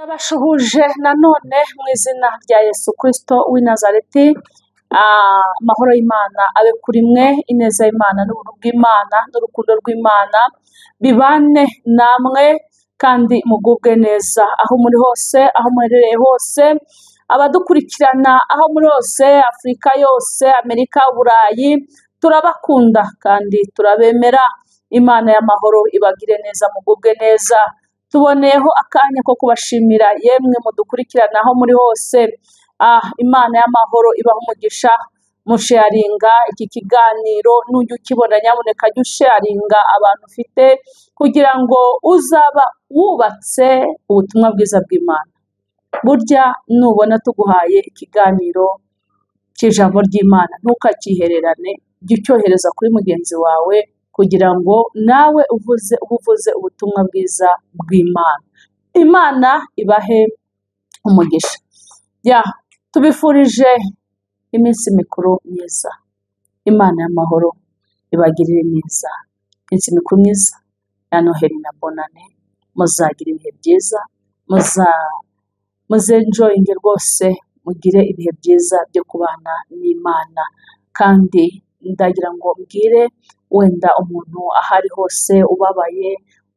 Ndabashuhuje nanone mu izina rya Yesu Kristo w'i Nazareti, amahoro y'Imana abe kuri mwe, ineza y'Imana n'ubuntu bw'Imana n'urukundo rw'Imana bibane namwe kandi mugubwe neza aho muri hose, aho muherereye hose, abadukurikirana aho muri hose, Afurika yose, Amerika, Uburayi, turabakunda kandi turabemera. Imana y'amahoro ibagire neza, mugubwe neza. Tuboneyeho akanya ko kubashimira yemwe mudukurikirana aho muri hose. Imana y'amahoro ibaha umugisha, musharinga iki kiganiro, nujya ukibona nyamuneka jya usharinga abantu ufite kugira ngo uzaba wubatse ubutumwa bwiza bw'Imana. Burya nubona tuguhaye ikiganiro cy'ijambo ry'Imana ntukakihererane, jya ucyohereza kuri mugenzi wawe kugira ngo nawe uvuze uba uvuze ubutumwa bwiza bw'Imana. Imana ibahe umugisha. Ya, tubifurije iminsi mikuru myiza. Imana y'amahoro ibagirire neza. Iminsi mikuru myiza ya Noheli na Bonane, muzagira ibihe byiza, muzenjoyinge rwose, mugire ibihe byiza byo kubana n'Imana. Kandi ndagira ngo mbwire wenda umuntu aho ari hose ubabaye,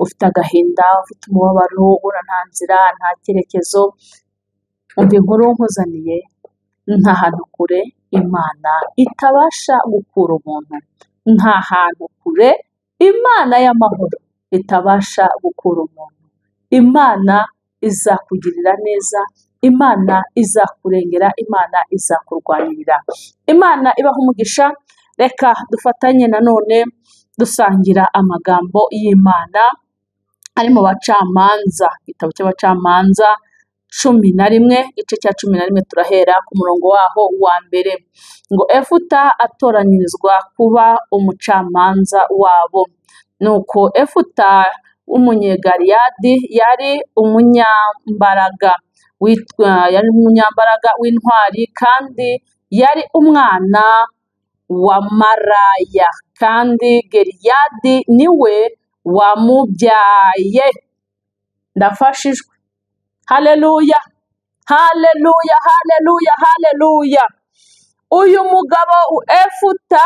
ufite agahinda, ufite umubabaro, ubona nta nzira, nta cyerekezo, umva inkuru nkuzaniye, nta hantu kure Imana itabasha gukura umuntu, nta hantu kure Imana y'amahoro itabasha gukura umuntu. Imana izakugirira neza, Imana izakurengera, Imana izakurwanirira. Imana ibaha umugisha. Reka dufatanye nanone dusangira amagambo y'Imana ari mu Bacamanza, igitabo cy'Abacamanza 11, igice cya 11, turahera ku murongo waho wa mbere. Ngo Efuta atoranyirizwa kuba umucamanza wabo. Nuko Efuta w'Umunyegaliyadi yari umunyambaraga witwa, yari umunyambaraga w'intwari, kandi yari umwana wa maraya, kandi Geliyadi niwe wamubyaye. Ndafashijwe. Haleluya, haleluya, haleluya, haleluya. Uyu mugabo Efuta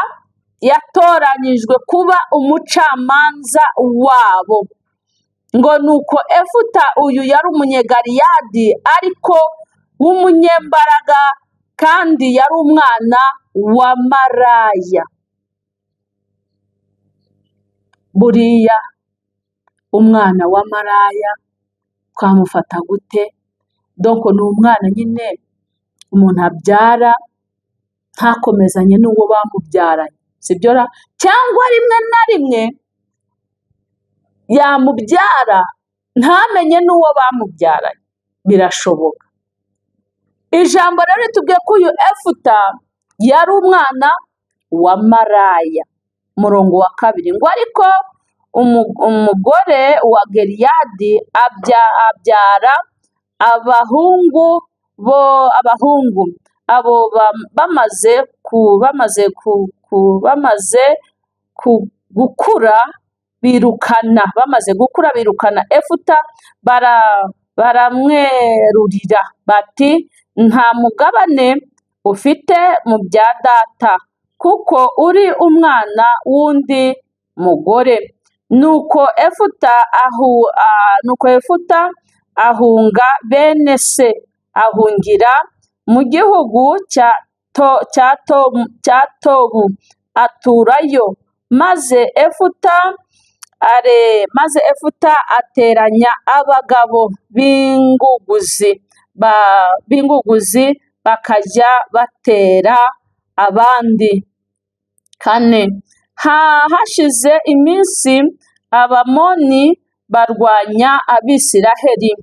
yatoranyijwe kuba umucamanza wabo. Ngo nuko Efuta uyu yari Umunyegaliyadi ariko w'umunyembaraga, kandi yari umwana wa maraya. Buriya umwana wa maraya twamufata gute? Donc ni umwana nyine umuntu abyara ntakomezanye n'uwo bamubyaranye, sibyo ra? Cyangwa rimwe na rimwe yamubyara ntamenye n'uwo bamubyaranye, birashoboka. Ijambo rero ritubwiye ko uyu Efuta yari umwana wa maraya. Umurongo wa kabiri ngo ariko umugore wa Geliyadi abyara abahungu bo, abahungu abo bamaze ku, bamaze ku, ku, bamaze ku, gukura birukana, bamaze gukura birukana Efuta, baramwerurira bati nta mugabane ufite mu bya data, kuko uri umwana w'undi mugore. Nuko Efuta ahu, nuko Efuta ahunga bene se, ahungira mu gihugu cya to, cya to, cya Tobu, aturayo. Maze Efuta are, maze Efuta ateranya abagabo b'inguguzi, ba, b'inguguzi bakajya batera abandi. Kane, hashize iminsi Abamoni barwanya Abisiraheli.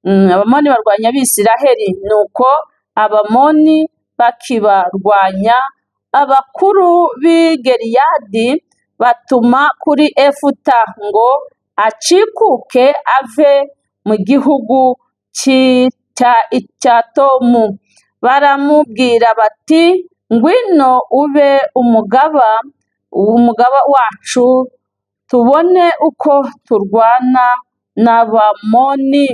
Abamoni barwanya Abisiraheli. Nuko Abamoni bakibarwanya, abakuru b'i Geliyadi batuma kuri Efuta ngo acikuke ave mu gihugu cya Tomu. Baramubwira bati ngwino ube umugaba wacu, tubone uko turwana n'Abamoni.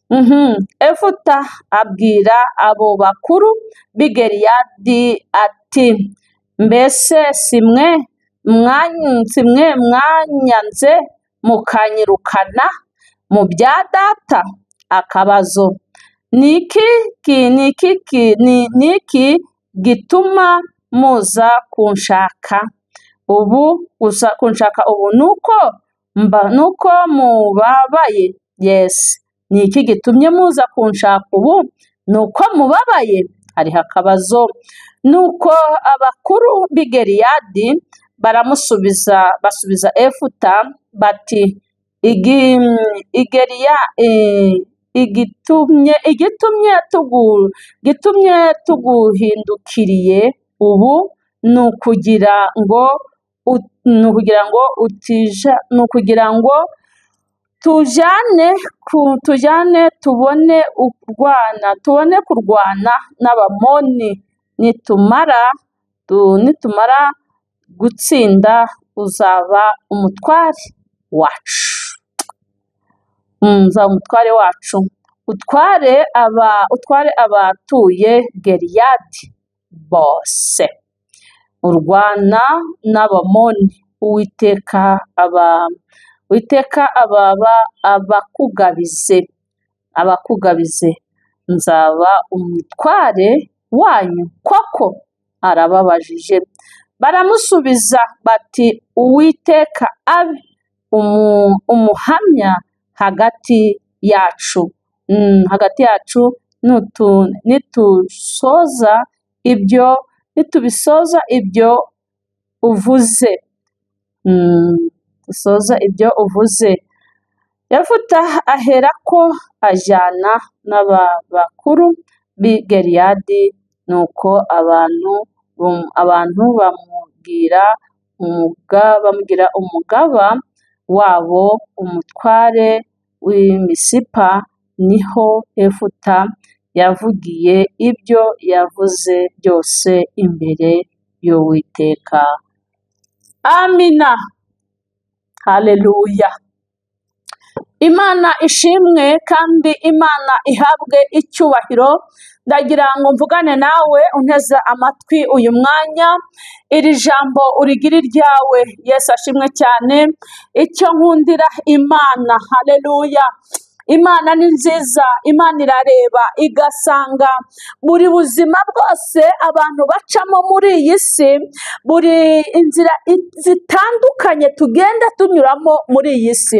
Efuta abwira abo bakuru b'i Gileyadi ati mbese si mwe mwanyanze mukanyirukana mu bya data? Akabazo niki gituma muza kunshaka ubu? Nuko mubabaye. Yes, niki gitumye muza kunshaka ubu? Nuko mubabaye. Hariho akabazo. Nuko abakuru b'i Gileyadi baramusubiza, basubiza Efuta bati igitumye tuguhindukiriye ubu ni ukugira ngo tujyane tubone kurwana n'Abamoni, nitumara gutsinda uzaba umutware wacu. Utware abatuye Gileyadi bose, urwana n'Abamoni. Uwiteka abakugabize, nzaba umutware wanyu koko? Arababajije. Baramusubiza bati Uwiteka abe umuhamya hagati yacu, nitubisoza ibyo uvuze. Efuta aherako ajyana n'aba bakuru b'i Gileyadi, nuko abantu bamubwira umugaba wabo, umutware w'i Misipa. Niho Efuta yavugiye ibyo yavuze byose imbere y'Uwiteka. Amina, haleluya. Imana ishimwe kandi Imana ihabwe icyubahiro. Ndagira ngo mvugane nawe unteze amatwi uyu mwanya, iri jambo urigire iryawe. Yesu ashimwe cyane. Icyo nkundira Imana, haleluya. Imana ni nziza, Imana irareba igasanga buri buzima bwose abantu bacamo muri iyi si, buri inzira zitandukanye tugenda tunyuramo muri iyi si,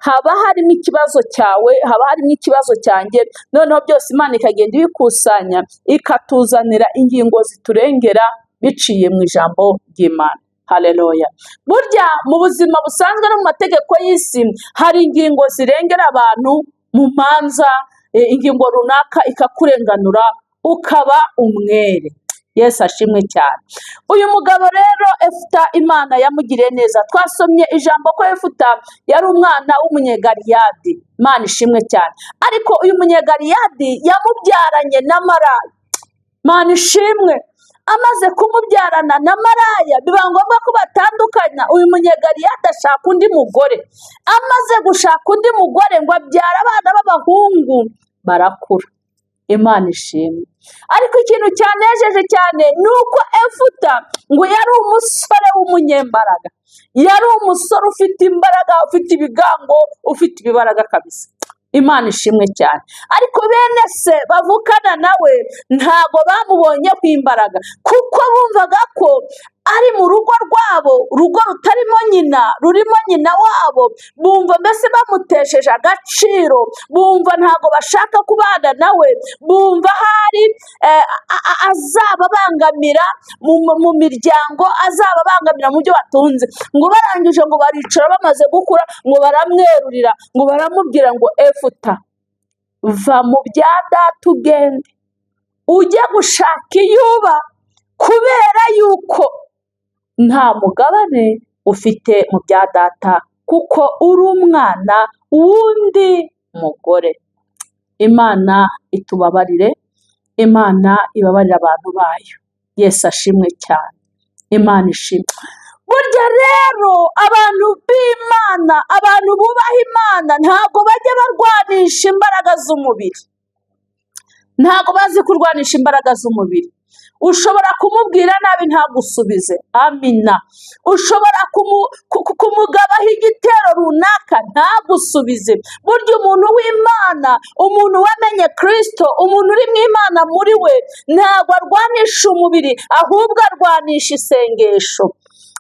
haba harimo ikibazo cyawe, haba harimo ikibazo cyanjye. Noneho byose Imana ikagenda ibikusanya ikatuzanira ingingo ziturengera biciye mu ijambo ry'Imana. Haleluya. Burya mu buzima busanzwe no mu mategeko y'isi hari ingingo zirengera abantu mu manza, ingingo runaka ikakurenganura ukaba umwere. Yesu ashimwe cyane. Uyu mugabo rero Efuta, Imana yamugiriye neza. Twasomye ijambo ko Efuta yari umwana w'Umunyegaliyadi. Imana ishimwe cyane. Ariko uyu Munyegaliyadi yamubyaranye na Maraya. Imana ishimwe. Amaze kumubyarana na Maraya biba ngombwa ko batandukana. Uyu Munyegaliyadi ashaka undi mugore. Amaze gushaka undi mugore ngo abyara abana b'abahungu, barakura. Imana ishimwe. Ariko ikintu cyanejeje cyane ni uko Efuta ngo yari umusore w'umunyembaraga, yari umusore ufite imbaraga, ufite ibigango, ufite ibibaraga kabisa. Imana ishimwe cyane. Ariko bene se bavukana nawe ntago bamubonyeho imbaraga, kuko bumvaga ko ari mu rugo rwabo, urugo rutarimo nyina, rurimo nyina wabo. Bumva mbese bamutesheje agaciro, bumva ntago bashaka kubana nawe, bumva ahari azababangamira mu miryango, azababangamira mu byo batunze. Ngo barangije ngo baricara, bamaze gukura ngo baramwerurira, ngo baramubwira ngo Efuta, va mu bya data ugende ujye gushaka iyo uba, kubera yuko nta mugabane ufite mu bya data, kuko uri umwana w'undi mugore. Imana itubabarire, Imana ibabarire abantu bayo. Yesu ashimwe cyane. Imana ishimwe. Burya rero abantu b'Imana, abantu bubaha Imana, ntabwo bajya barwanisha imbaraga z'umubiri, ntabwo bazi kurwanisha imbaraga z'umubiri. Ushobora kumubwira nabi ntagusubize, amina. Ushobora kumugabaho igitero runaka ntagusubize. Burya umuntu w'Imana, umuntu wamenye Kristo, umuntu uri mu Imana muri we, ntabwo arwanisha umubiri, ahubwo arwanisha isengesho.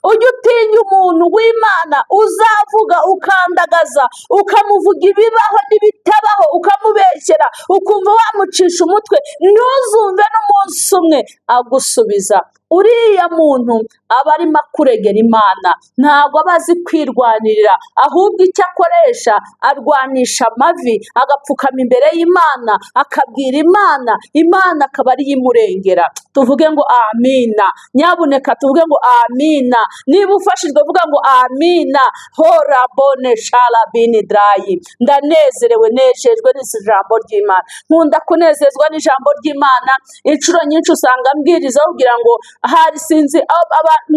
Ujye utinya umuntu w'Imana uzavuga ukandagaza, ukamuvuga ibibaho n'ibitabaho, ukamubeshyera, ukumva wamucisha umutwe, ntuzumve n'umunsi umwe agusubiza. Uriya muntu aba arimo akuregera Imana, ntabwo aba azi kwirwanirira, ahubwo icyo akoresha arwanisha amavi, agapfukama imbere y'Imana, akabwira Imana, Imana akaba ariyo imurengera. Tuvuge ngo amina, nyabuneka tuvuge ngo amina. Niba ufashijwe vuga ngo amina. Hora bone sharabini drayi. Ndanezerewe, nejejwe n'isi jambo ry'Imana. Nkunda kunezezwa n'ijambo ry'Imana. Inshuro nyinshi usanga mbwiriza kugira ngo ahari sinzi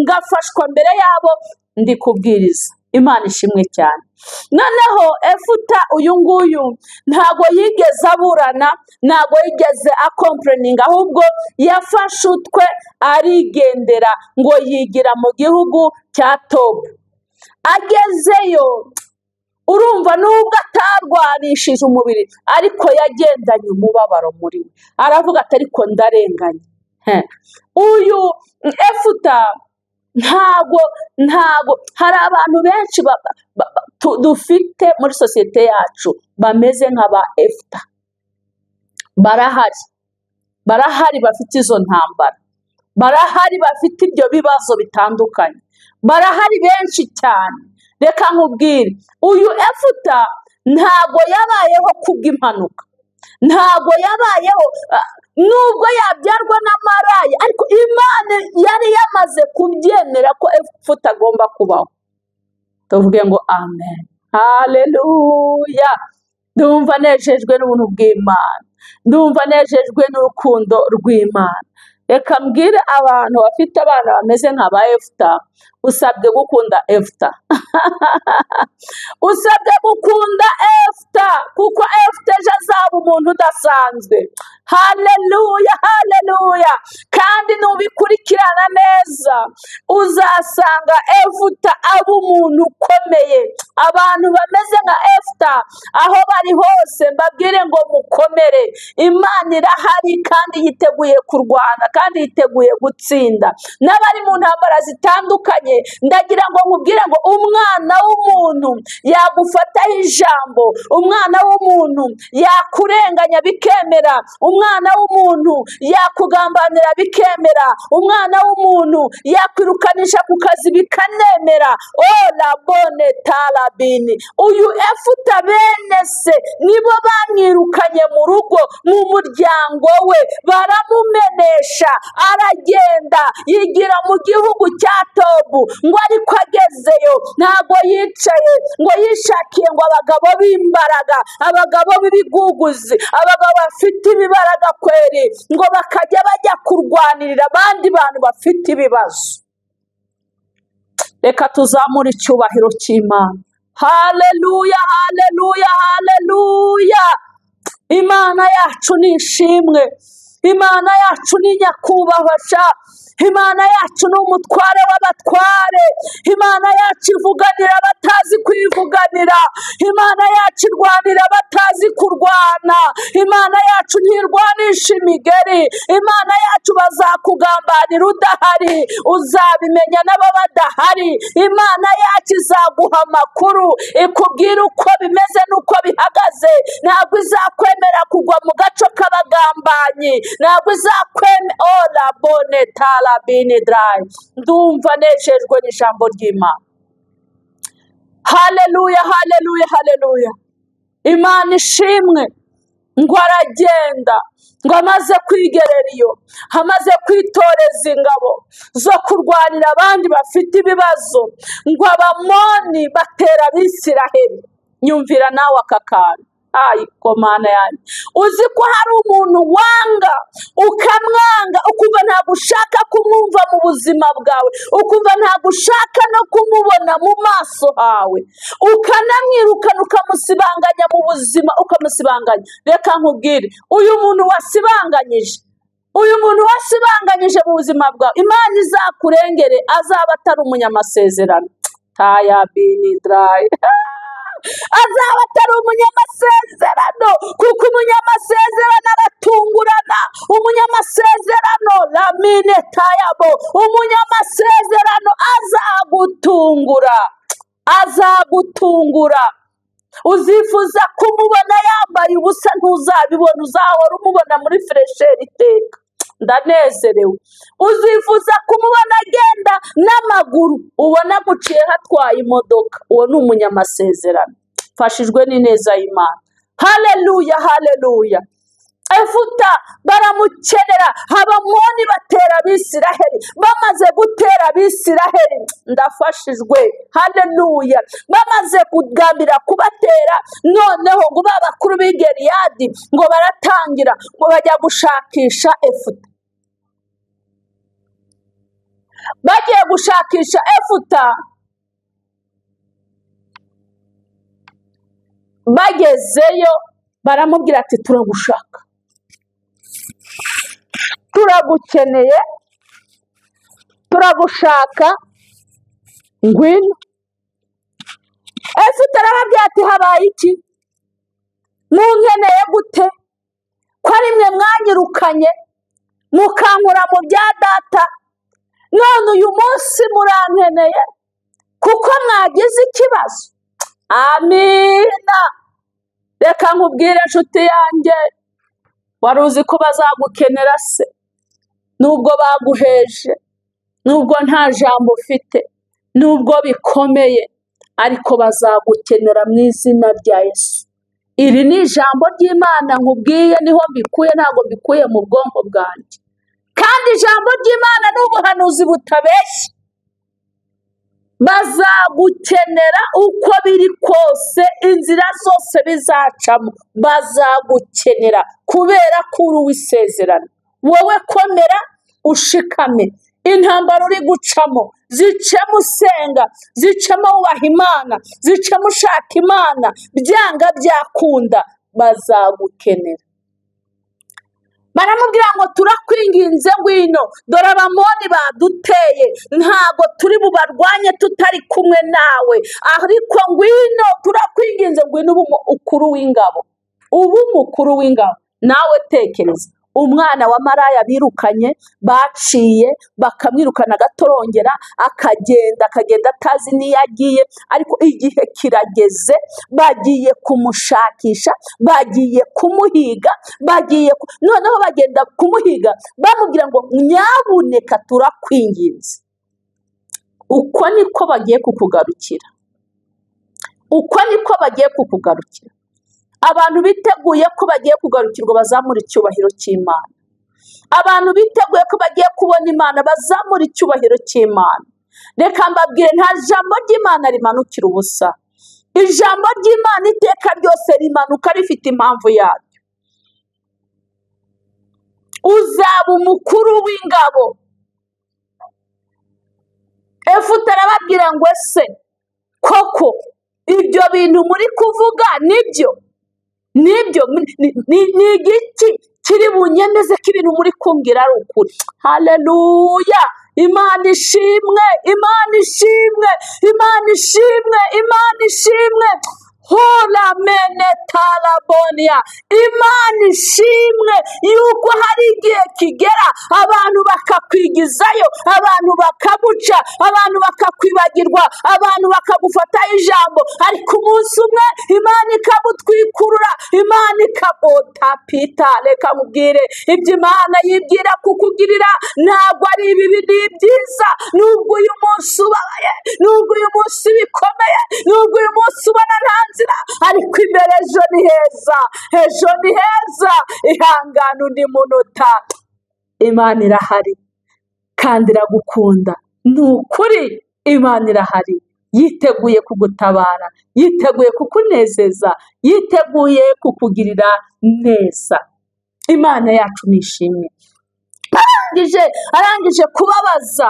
ngafashwa mbere yabo ndi kubwiriza. Imana ishimwe cyane. Noneho Efuta uyu nguyu ntabwo yigeze aburana, ntabwo yigeze akompreninga, ahubwo yafashe utwe arigendera ngo yigira mu gihugu cya Tobu. Agezeyo urumva nubwo atarwanishije umubiri, ariko yagendanye umubabaro muri we, aravuga ati ariko ndarenganye. Uyu Efuta ntago hari abantu benshi dufite muri sosiyete yacu bameze nka ba Efuta. Barahari bafite izo ntambara, barahari bafite ibyo bibazo bitandukanye, barahari benshi cyane. Reka nkubwire, uyu Efuta ntago yabayeho kubw'impanuka, ntago yabayeho nubwo yabyarwa n'amaraya, ariko Imana yari yamaze kubyemera ko Efuta agomba kubaho. Tuvuge ngo amen, haleluya. Ndumva nejejwe n'ubuntu bw'Imana, ndumva nejejwe n'urukundo rw'Imana. Reka mbwire abantu bafite abana bameze nka ba Efuta, usabwe gukunda Efuta. Usabwe gukunda Efuta, kuko Efuta ejo azaba umuntu udasanzwe. Haleluya, haleluya. Kandi nubikurikirana neza uzasanga Efuta aba umuntu ukomeye. Abantu bameze nka Efuta aho bari hose mbabwire ngo mukomere, Imana irahari kandi yiteguye kurwana, kandi yiteguye gutsinda. N'abari mu ntambara zitandukanye, ndagira ngo nkubwire ngo umwana w'umuntu yagufataho ijambo, umwana w'umuntu yakurenganya bikemera, umwana w'umuntu yakugambanira bikemera, umwana w'umuntu yakwirukanisha ku kazi bikanemera. Ola bone tarabini. Uyu Efuta bene se nibo bamwirukanye mu rugo, mu muryango we, baramumenesha, aragenda yigira mu gihugu cya Tobu. Ngo ariko agezeyo ntabwo yicaye ngo yishakiye ngo abagabo b'imbaraga, abagabo b'ibiguguzi, abagabo bafite ibibaraga kweri, ngo bakajya bajya kurwanirira abandi bantu bafite ibibazo. Reka tuzamure icyubahiro cy'Imana. Haleluya, haleluya, haleluya. Imana yacu ni ishimwe, Imana yacu ni nyakubahwa sha, Imana yacu ni umutware w'abatware, Imana yacu ivuganira abatazi kwivuganira, Imana yacu irwanira abatazi kurwana, Imana yacu ntirwanisha imigeri, Imana yacu bazakugambanira udahari, uzabimenya nabo badahari. Imana yacu izaguha amakuru, ikubwira uko bimeze n'uko bihagaze. Ntabwo izakwemera kugwa mu gaco k'abagambanyi, ntabwo izakwemera. Ola bone tarabini drayi. Ndumva nejejwe n'ijambo ry'Imana. Haleluya, haleluya, haleluya. Imana ishimwe. Ngo aragenda, ngo amaze kwigerera iyo, amaze kwitoreza ingabo zo kurwanira abandi bafite ibibazo, ngo Abamoni batera Abisiraheli. Nyumvira nawe aka kantu. Ariko Mana yanjye, uzi ko hari umuntu wanga ukamwanga, ukumva ntabwo ushaka kumwumva mu buzima bwawe, ukumva ntabwo ushaka no kumubona mu maso hawe, ukanamwirukana, ukamusibanganya mu buzima, ukamusibanganya. Reka nkubwire, uyu muntu wasibanganyije, uyu muntu wasibanganyije mu buzima bwawe, Imana izakurengere, azaba atari umunyamasezerano. Taya bini darayi. Azaba atari umunyamasezerano, kuko umunyamasezerano aratungurana. Umunyamasezerano lamine tayabo, umunyamasezerano azagutungura, azagutungura. Uzifuza kumubona yambaye ubusa, ntuzabibona, uzahora umubona muri fresheri iteka. Ndanezerewe. Uzifuza kumubona agenda n'amaguru, ubona aguciye hatwaye imodoka. Uwo ni umunyamasezerano. Mfashijwe n'ineza y'Imana. Haleluya, haleluya. Efuta baramukenera, Abamoni batera Abisiraheli. Bamaze gutera Abisiraheli, ndafashijwe, haleluya. Bamaze kugambira kubatera, noneho ngo ba bakuru b'i Gileyadi ngo baratangira ngo bajya gushakisha Efuta. Bagiye gushakisha Efuta, bagezeyo baramubwira ati turagushaka, turagukeneye, turagushaka, ngwino. Efuta arababwira ati habaye iki? Munkeneye gute? Ko ari mwe mwanyirukanye mukankura mu bya data, none uyu munsi murankeneye kuko mwagize ikibazo? Amina. Reka nkubwire inshuti yanjye, wari uzi ko bazagukenera se? Nubwo baguheje, nubwo nta jambo ufite, nubwo bikomeye, ariko bazagukenera mu izina rya Yesu. Iri ni ijambo ry'Imana nkubwiye, niho mbikuye, ntabwo mbikuye mu bwonko bwanjye. Kandi ijambo ry'Imana ni ubuhanuzi butabeshya. Bazagukenera uko biri kose, inzira zose bizacamo bazagukenera, kubera ko uri uw'isezerano. Wowe komera ushikame, intambara uri gucamo zicemo usenga, zicemo wubaha Imana, zicemo ushaka Imana, byanga byakunda bazagukenera. Baramubwira ngo turakwinginze ngwino, dore Abamoni baduteye, ntago turi bubarwanye tutari kumwe nawe, ariko ngwino, turakwinginze ngwino ube umukuru w'ingabo, ube umukuru w'ingabo. Nawe tekereza, umwana wa maraya birukanye, baciye bakamwirukana agatorongera, akagenda akagenda atazi n'iyo agiye, ariko igihe kirageze, bagiye kumushakisha, bagiye kumuhiga, bagiye noneho bagenda kumuhiga bamubwira ngo nyabuneka turakwinginze. Uko niko bagiye kukugarukira, uko niko bagiye kukugarukira. Abantu biteguye ko bagiye kugarukirwa bazamura icyubahiro cy'Imana. Abantu biteguye ko bagiye kubona Imana bazamura icyubahiro cy'Imana. Reka mbabwire, nta jambo ry'Imana rimanukira ubusa. Ijambo ry'Imana iteka ryose rimanuka rifite impamvu yaryo. Uzaba umukuru w'ingabo. Efuta arababwira ngo ese koko ibyo bintu muri kuvuga nibyo? Nibyo, ni igiki kiri bunyemeze ko ibintu muri kumbwira ari ukuri? Haleluya! Imana ishimwe, Imana ishimwe, Imana ishimwe, Imana ishimwe. Hola mene talabonia. Imana ishimwe yuko hari igihe kigera abantu bakakwigizayo, abantu bakaguca, abantu bakakwibagirwa, abantu bakagufataho ijambo, ariko umunsi umwe Imana ikagutwikurura, Imana ikagota pita. Reka nkubwire, ibyo Imana yibwira kukugirira ntabwo ari ibibi, ni ibyiza. Nubwo uyu munsi ubabaye, nubwo uyu munsi bikomeye, nubwo uyu munsi ubona nta nzira, ariko imbere ejo ni heza, ejo ni heza. Ihangane undi munota, Imana irahari kandi iragukunda. Ni ukuri Imana irahari yiteguye kugutabara, yiteguye kukunezeza, yiteguye kukugirira neza. Imana yacu nishimwe. Arangije kubabaza,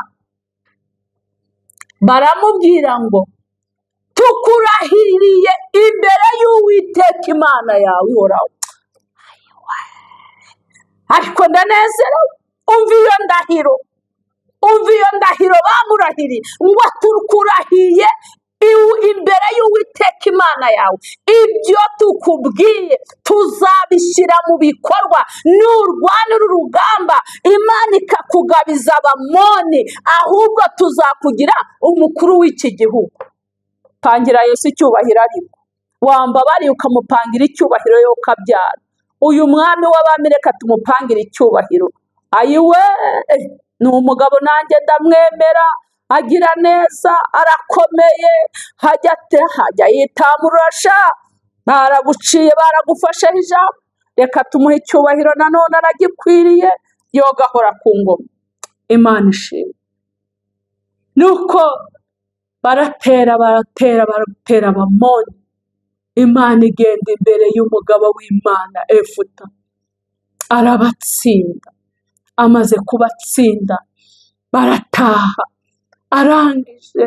baramubwira ngo tukurahiriye imbere y'Uwiteka Imana yawe ihoraho. Ariko ndanezerewe, umva iyo ndahiro, umva iyo ndahiro bamurahiriye ngo tukurahiye imbere y'Uwiteka Imana yawe, ibyo tukubwiye tuzabishyira mu bikorwa. Nurwana uru rugamba Imana ikakugabiza Abamoni, ahubwo tuzakugira umukuru w'iki gihugu. Pangira Yesu icyubahiro, ariko wambabariye ukamupangira icyubahiro yo ukabyara. Uyu mwami w'abami reka tumupangire icyubahiro. Ayiwe, ni umugabo nanjye ndamwemera, agira neza, arakomeye, hajya yitamurasha, baraguciye baragufashe ijambo, reka tumuhe icyubahiro nanone aragikwiriye, yogahora ku ngoma. Imana ishimwe. Nuko baratera baratera baratera Abamoni, Imana igenda imbere y'umugabo w'Imana Efuta, arabatsinda. Amaze kubatsinda barataha, arangije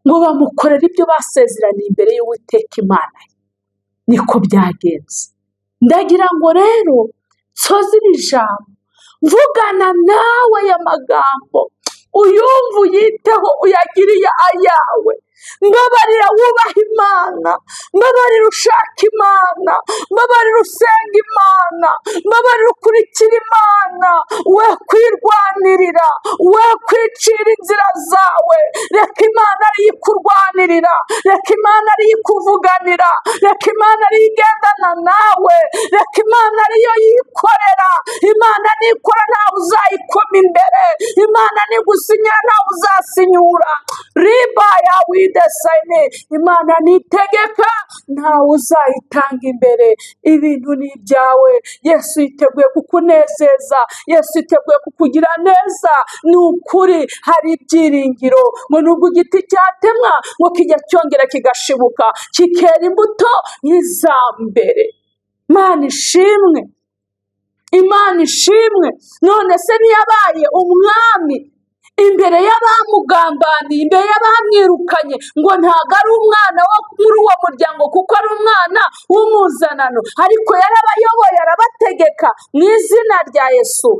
ngo bamukorere ibyo basezeraniye imbere y'Uwiteka Imana ye. Niko byagenze. Ndagira ngo rero nsoze iri jambo mvugana nawe aya magambo, uyumve uyiteho, uyagiriye ayawe. Mbabarira wubaha Imana, mbabarira ushaka Imana, mbabarira usenga Imana, mbabarira ukurikira Imana. We kwirwanirira, we kwicira inzira zawe, reka Imana ariyo ikurwanirira, reka Imana ariyo ikuvuganira, reka Imana ariyo igendana nawe, reka Imana ariyo yikorera. Imana nikora ntawe uzayikoma imbere, Imana nigusinyira ntawe uzasinyura. Riba yawe idesayine, Imana nitegeka ntawe uzayitanga imbere. Ibintu ni ibyawe. Yesu yiteguye kukunezeza, Yesu yiteguye kukugira neza. Ni ukuri hari ibyiringiro ngo nubwo igiti cyatemwa ngo kijya cyongera kigashibuka kikera imbuto nk'iza mbere. Imana ishimwe, Imana ishimwe. None se ntiyabaye umwami imbere y'abamugambaniye, imbere y'abamwirukanye, ngo ntabwo ari umwana wo muri uwo muryango kuko ari umwana w'umuzanano, ariko yarabayoboye arabategeka mu izina rya Yesu.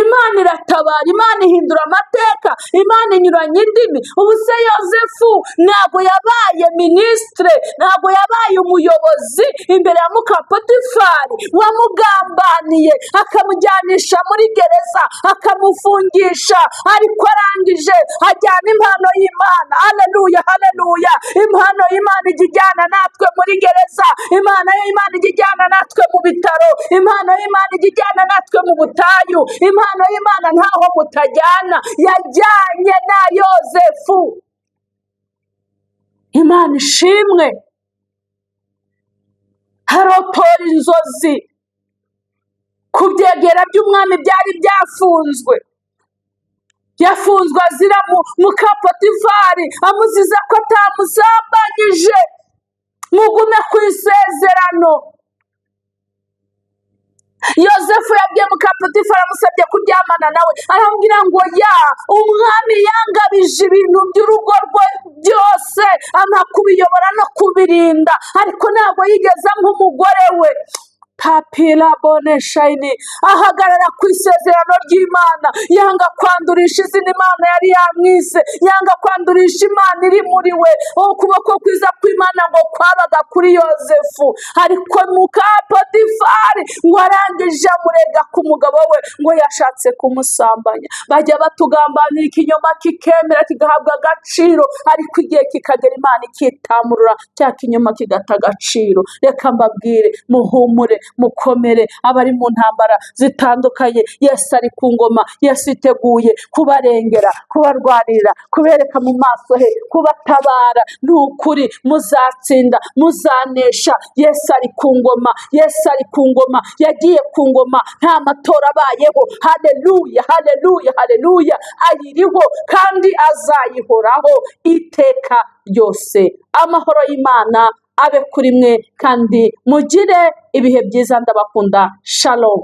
Imana iratabara, Imana ihindura amateka, Imana inyuranya indimi. Ubu se Yozefu ntabwo yabaye minisitire, ntabwo yabaye umuyobozi imbere ya muka Potifari wamugambaniye, akamujyanisha muri gereza, akamufungisha, ariko arangije ajyana impano y'Imana. Haleluya, haleluya. Impano y'Imana ijya ijyana natwe muri gereza, impano y'Imana ijya ijyana natwe mu bitaro, impano y'Imana ijya ijyana natwe mu butayu. Impano y'Imana ntaho mutajyana, yajyanye na Yozefu. Imana ishimwe. Harotora inzozi ku byegera by'umwami byari byafunzwe, yafunzwe azira muka Potifari, amuziza ko atamusambanyije. Mugume ku isezerano. Yozefu yabwiye muka Potifari, amusabye kuryamana nawe, arambwira ngo ya umwami yangabije ibintu by'urugo rwe byose, ampa kubiyobora no kubirinda, ariko ntabwo yigeze ampa umugore we. Papira bone shayini, ahagarara ku isezerano ry'Imana, yanga kwandurisha izina Imana yari yamwise, yanga kwandurisha Imana iri muri we. Ukuboko kwiza kw'Imana ngo kwabaga kuri Yozefu, ariko muka Potifari ngo arangije amurega ku mugabo we ngo yashatse kumusambanya. Bajya batugambanira ikinyoma kikemera kigahabwa agaciro, ariko igihe kikagera Imana ikitamurura cya kinyoma kigata agaciro. Reka mbabwire, muhumure, Mukomere abari mu ntambara zitandukanye, Yesu ari ku ngoma, Yesu yiteguye kubarengera, kubarwanirira, kubereka mu maso he, kubatabara. Ni ukuri muzatsinda, muzanesha. Yesu ari ku ngoma, Yesu ari ku ngoma, yagiye ku ngoma, nta matora abayeho. Haleluya, haleluya, haleluya! Ayiriho kandi azayihoraho iteka ryose. Amahoro y'Imana abe kuri mwe kandi mugire ibihe byiza. Ndabakunda. Shalom.